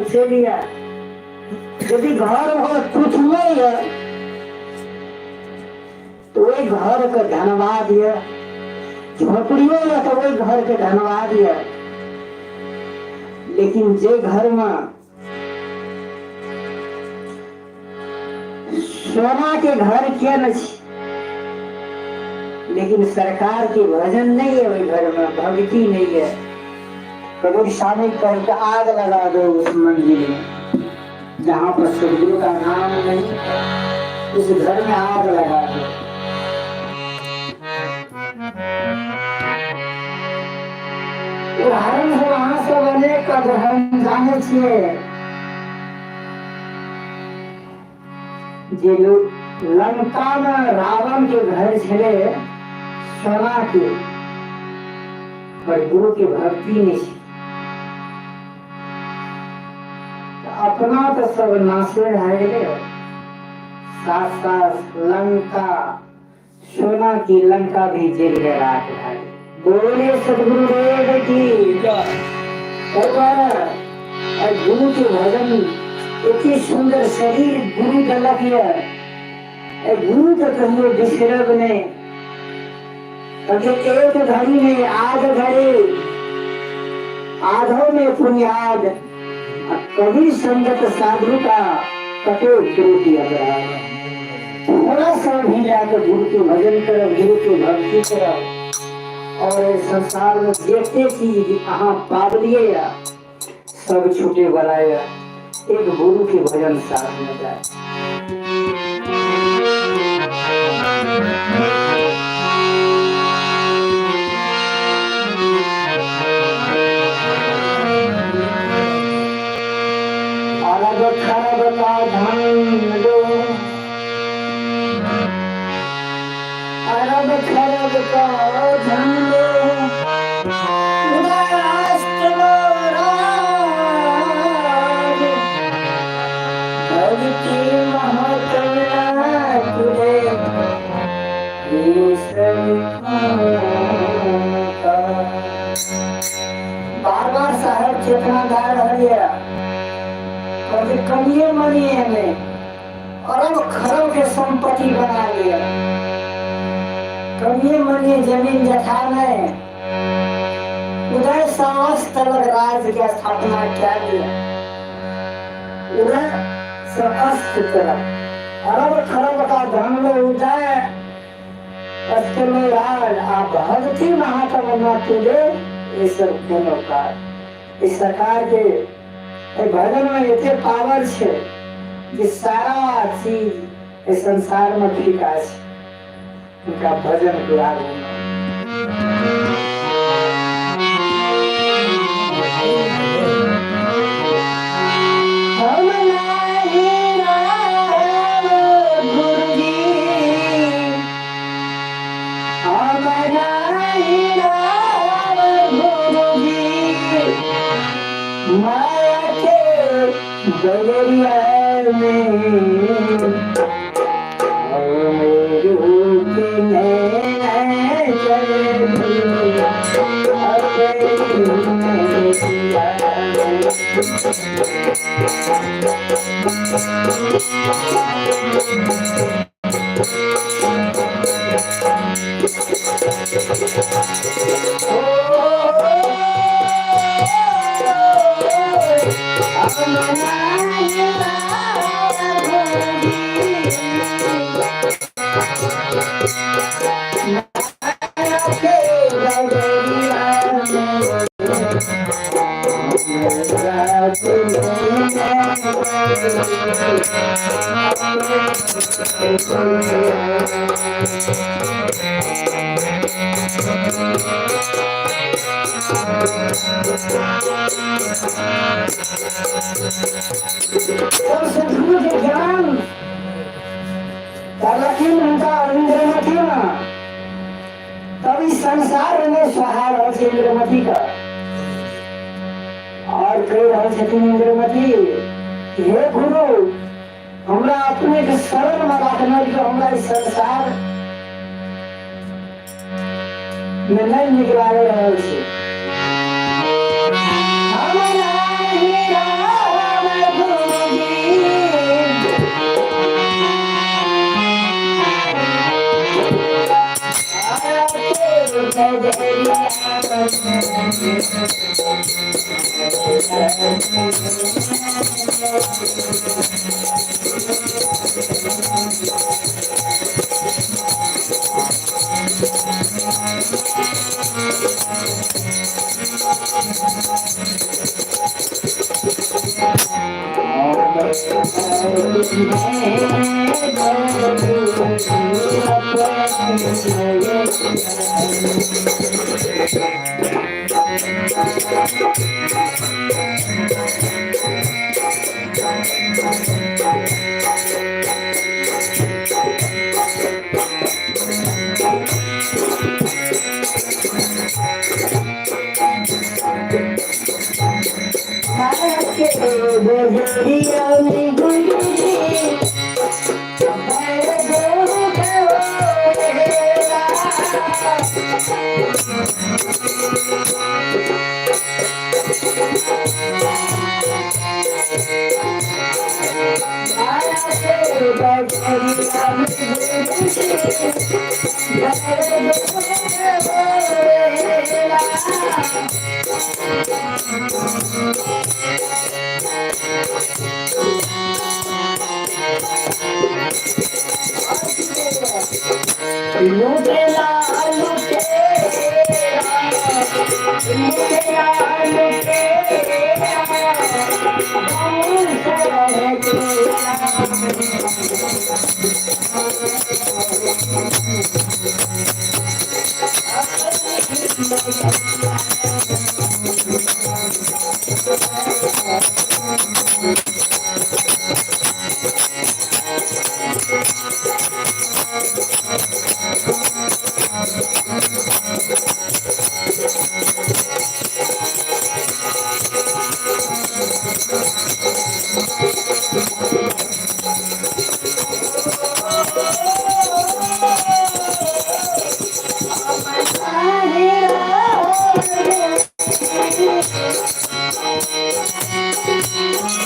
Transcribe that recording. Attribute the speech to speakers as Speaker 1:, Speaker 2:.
Speaker 1: चलि आयल। यदि घर में कुछ नहीं है तो वही घर के धन्यवाद यऽ, झोपड़ियो यऽ तो वही घर के धन्यवाद यऽ। लेकिन जे घर में सोना के घर के न छी, लेकिन सरकार के भजन नहीं है, वही घर में भक्ति नहीं है। कबीर स्वामी कह के आग लगा दो उस मंदिर में जहाँ पर सदगुरु का नाम नहीं, उस घर में आग लगा दो। उदाहरण सब अहाँ सब अनेक उदाहरण जाने छियै जे लोग लंका में रावण के घर छलै सोना के, पर गुरु के भक्ति नहीं छै। अपना तो सब नाशे भए गेलै, साथ साथ लंका सोना की लंका भी जल के राख भए गेलै। बोले सदगुरुदेव की जय। गुरु के भजन एते सुंदर शरीर गुरु देलक यऽ, गुरु के कहियो बिसरब नहि। कहलकै एक घड़ी में आध घड़ी आधो में पुण्याद, आ कबीर संगत साधु का कटे त्रुटि अपराध। थोड़ा सा भी जाकर गुरु के भजन करब, गुरु के भक्ति करब, और संसार में जते चीज अहाँ पाबलिए या सब छूटे वाला या, एक गुरु के भजन साथ में जाए। अरब खरब का धन लो, अरब खरब का धन लो, बार बार साहब चेतना दए रहल यऽ, कहलकै कनिए मनिए में अरब खरब के संपत्ति बना लिया, कनिए मनिए जमीन जथा में उदय साहस तलक राज्य के स्थापना क्या दिया। उदय से अस्त तरफ अरब खरब का धन लो, उदय अस्त में राज आ भक्ति महात्मा न तुले ये सब कोनो काज। इस सरकार के भजन में एते पावर छे जे सारा चीज इस संसार में फीका छे उनका भजन के आगू में। हम नाही राम गुरुजी, हम नाही राम गुरुजी, माया के बगरिया में ज्ञान कहलखिन हुनका इन्द्रमती में, तब ई संसार में सहाय रहल छै इन्द्रमती का। और कहि रहल छथिन इन्द्रमती, हे गुरु, हमरा अपने के शरण में राखने के हमरा ई संसार में नहीं नीक लागि रहल छै। हमरा